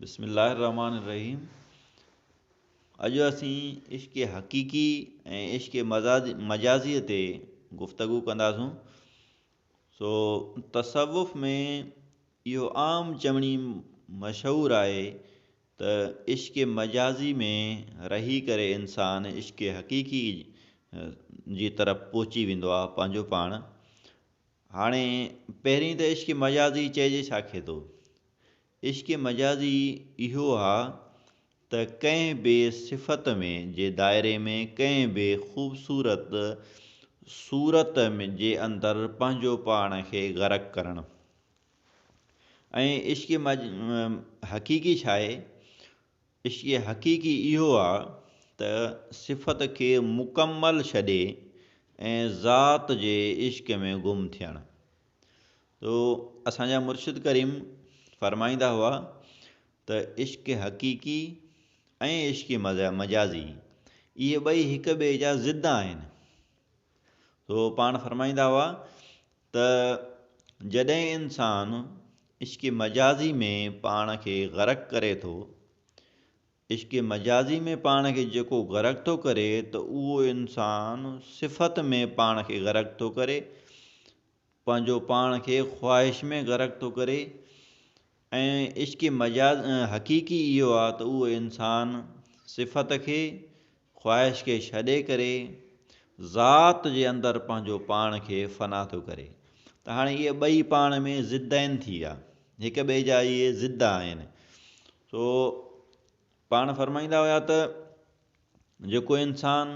بسم الله الرحمٰن الرحيم اڄ اسين عشق حقيقي ۽ عشق مجازي تي گفتگو ڪنداسون. سو تصوف ۾ اهو عام چوڻي مشهور آهي ته عشق مجازي ۾ رهي ڪري انسان عشق حقيقي جي طرف پهچي ويندو آهي پنهنجو پاڻ. هاڻي پهرين ته عشق مجازي چئجي ڇا کي ٿو؟ عشق مجازي اهو آ ته ڪنهن به صفت ۾ جي دائري ۾ ڪنهن به خوبصورت صورت جي اندر پنهنجو پاڻ کي غرق ڪرڻ. ۽ عشق حقيقي ڇا آهي؟ عشق حقيقي اهو آ ته صفت کي مڪمل ڇڏي ۽ ذات جي عشق ۾ گم ٿيڻ. تو اسان جا مرشد ڪريم فرمائيندا هئا ته عشق حقيقي ۽ عشق مجازي اهي ٻئي هڪ ٻئي جا ضد آهن. تو پاڻ فرمائيندا هئا ته جڏهن انسان عشق مجازي ۾ پاڻ کي غرق ڪري ٿو، عشق مجازي ۾ پاڻ کي جيڪو غرق ٿو ڪري ته اهو انسان صفت ۾ پاڻ کي غرق ٿو ڪري، پنهنجو پاڻ کي خواهش ۾ غرق ٿو ڪري ۽ عشق مجاز حقيقي اهو آ ته اهو انسان صفت کي، خواهش کي ڇڏي ڪري ذات جي اندر پنهنجو پاڻ کي فنا ٿو ڪري ته هاڻي اهي ٻئي پاڻ ۾ ضدين ٿي ويا هڪ ٻئي جا اهي ضد آهن. سو پاڻ فرمائيندا هيا ته جيڪو انسان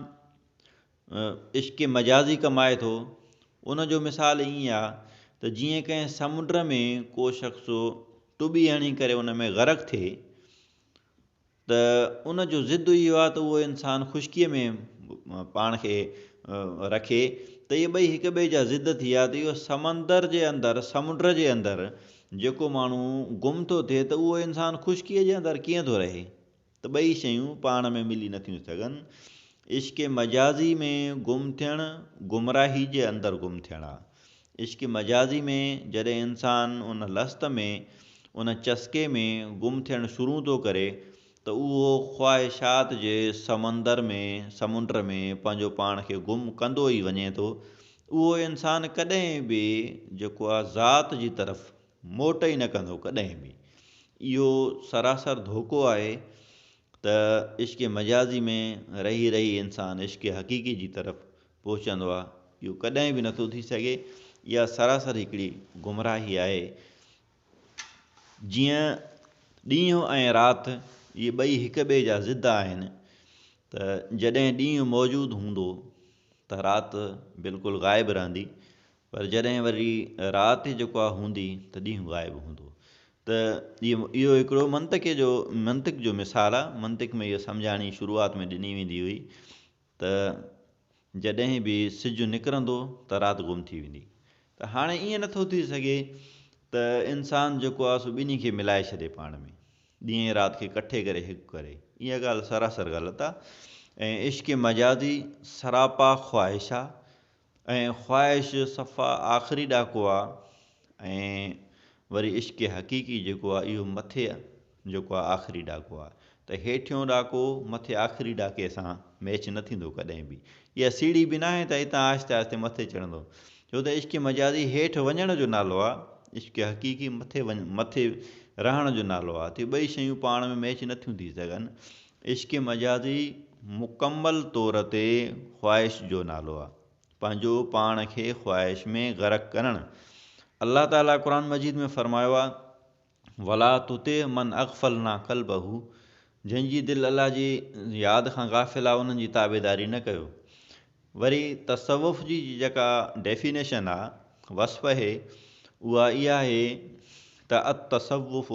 عشق مجازي ڪمائي ٿو ان جو مثال ائين آ ته جيئن ڪنهن سمنڊ ۾ ڪو شخص ٽٻي هڻي ڪري ان ۾ غرق ٿئي ته ان جو ضد اهو آ ته اهو انسان خشڪيء ۾ پاڻ کي رکي ته اهي ٻئي هڪ ٻئي جا ضد ٿي ويا ته اهو سمندر جي اندر سمنڊ جي اندر جيڪو ماڻهو گم ٿو ٿئي ته اهو انسان خشڪيء جي اندر ڪيئن ٿو رهي ته ٻئي شيون پاڻ ۾ ملي نٿيون سگهن. عشق مجازي ۾ گم ٿيڻ گمراهي جي اندر گم ٿيڻ آ. عشق مجازي ۾ جڏهن انسان ان لست ۾ ان چسڪي ۾ گم ٿيڻ شروع ٿو ڪري ته اهو خواهشات جي سمندر ۾ سمنڊ ۾ پنهنجو پاڻ کي گم ڪندو ئي وڃي ٿو. اهو انسان ڪڏهن به جيڪو آ ذات جي طرف موٽ ئي نه ڪندو ڪڏهن به. اهو سراسر ڌوڪو آهي ته عشق مجازي ۾ رهي رهي انسان عشق حقيقي جي طرف پهچندو آ. اهو ڪڏهن به نٿو ٿي سگهي. اها سراسر هڪڙي گمراهي آهي. جيئن ڏينهن ۽ رات اهي ٻئي هڪ ٻئي جا ضد آهن ته جڏهن ڏينهن موجود هوندو ته رات بلڪل غائب رهندي پر جڏهن وري رات جيڪو آهي هوندي ته ڏينهن غائب هوندو ته اهو هڪڙو منطقي جو منطق جو مثال آهي منطق ۾ اهو سمجهاڻي شروعات ۾ ڏني ويندي هئي ته جڏهن به سج نڪرندو ته رات گم ٿي ويندي ته هاڻي ائين نٿو ٿي سگهي ته انسان جيڪو آهي سو ٻنهي کي ملائي ڇڏي پاڻ ۾ ڏينهن ۽ رات کي ڪٺي ڪري هڪ ڪري اها ڳالهه سراسر غلط آهي ۽ عشق مجازي سراپا خواهش آهي ۽ خواهش صفا آخري ڏاڪو آهي ۽ وري عشق حقيقي جيڪو آهي اهو مٿي جيڪو آ آخري ڏاڪو آ ته هيٺيون ڏاڪو مٿي آخري ڏاڪي سان ميچ نه ٿيندو ڪڏهن به. اها سيڙهي به ناهي ته هتان آهستي آهستي مٿي چڙهندو. ڇو ته عشق مجازي هيٺ وڃڻ جو نالو آ، عشق حقيقي مٿي وڃ مٿي رهڻ جو نالو آ. ته ٻئي شيون پاڻ ۾ ميچ نه ٿيون ٿي سگهن. عشق مجازي مڪمل طور تي خواهش جو نالو آ. پنهنجو پاڻ کي خواهش ۾ غرق ڪرڻ. الله تعاليٰ قرآن مجيد ۾ فرمايو آ. ولا تطع من اغفلنا قلبه جنهن جي دل الله جي ياد کان غافل آ انهن جي تابعداري نه ڪيو. وري تصوف جي جيڪا ڊيفينيشن آ، وصف آهي، اها اها آهي ته التصوف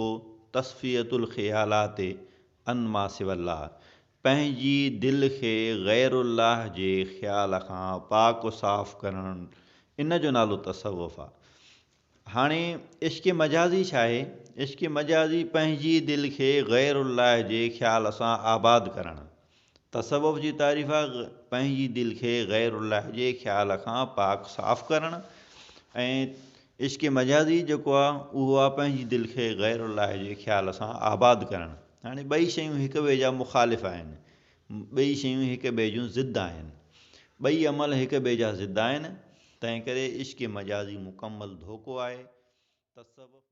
تصفية الخيالات عن ما سوي الله پنهنجي دل کي غير الله جي خيال کان پاڪ و صاف ڪرڻ ان جو نالو تصوف آ. هاڻي عشق مجازي ڇا آهي؟ عشق مجازي پنهنجي دل کي غير الله جي خيال سان آباد ڪرڻ. تصوف جي تعريف آهي پنهنجي دل کي غير الله جي خيال کان پاڪ صاف ڪرڻ ۽ عشق مجازي جيڪو آ اهو آ پنهنجي دل کي غير الله جي خيال سان آباد ڪرڻ. هاڻي ٻئي شيون هڪ ٻئي جا مخالف آهن. ٻئي شيون هڪ ٻئي جون ضد آهن. ٻئي عمل هڪ ٻئي جا ضد آهن. تنهن ڪري عشق مجازي مڪمل ڌوڪو آهي. تصوف.